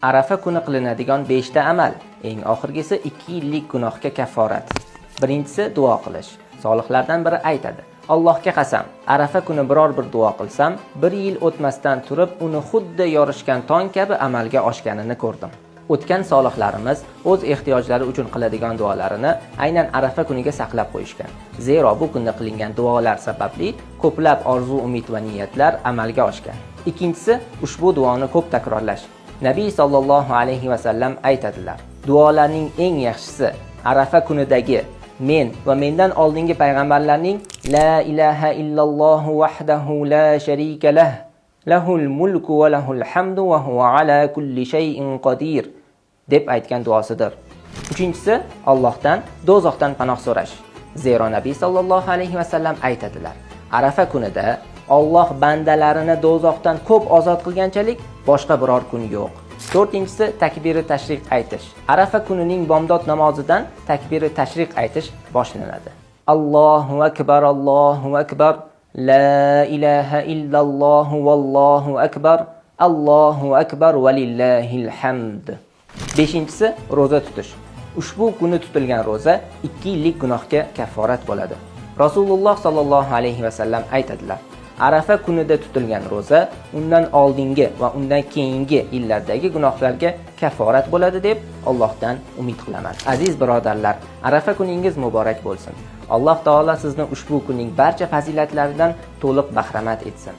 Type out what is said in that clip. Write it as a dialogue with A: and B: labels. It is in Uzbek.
A: Arafa kuni qilinadigan 5 ta amal, eng oxirgisi 2 yillik gunohga kafforat. Birinchisi duo qilish. Solihlardan biri aytadi: Allohga qasam, Arafa kuni biror bir duo qilsam, bir yil o'tmasdan turib uni xuddi yorishgan tong kabi amalga oshganini ko'rdim. O'tgan solihlarimiz o'z ehtiyojlari uchun qiladigan duolarini aynan Arafa kuniga saqlab qo'yishgan. Zero bu kunda qilingan duolar sababli ko'plab orzu, umid va niyatlar amalga oshgan. Ikkinchisi, ushbu duoni ko'p takrorlash. Nabiy sollallohu alayhi va sallam aytadilar: Duolarning eng yaxshisi Arafa kunidagi men va mendan oldingi payg'ambarlarning la ilaha illallohu wahdahu la sharika lah lahul mulku va lahul hamdu va huwa ala kulli shay'in qodir deb aytgan duosidir. Uchinchisi, Allohdan do'zaxdan panoh so'rash. Zero Nabiy sollallohu alayhi va sallam aytadilar: Arafa kunida Alloh bandalarini do'zaxdan ko'p ozod qilganchalik boshqa biror kun yo'q. To'rtinchisi, takbiri tashriq aytish. Arafa kunining bomdod namozidan takbiri tashriq aytish boshlanadi. Allohu akbar, Allohu akbar, la ilaha illalloh vallohu akbar, Allohu akbar valillahil hamd. Beshinchisi, ro'za tutish. Ushbu kuni tutilgan ro'za 2 yillik gunohga kafforat bo'ladi. Rasululloh sollallohu alayhi va sallam aytadilar: Arafa kunida tutilgan ro'za undan oldingi va undan keyingi yillardagi gunohlarga kafforat bo'ladi deb Allohdan umid qilaman. Aziz birodarlar, Arafa kuningiz muborak bo'lsin. Alloh taolo sizni ushbu kunning barcha fazilatlaridan to'liq bahramand etsin.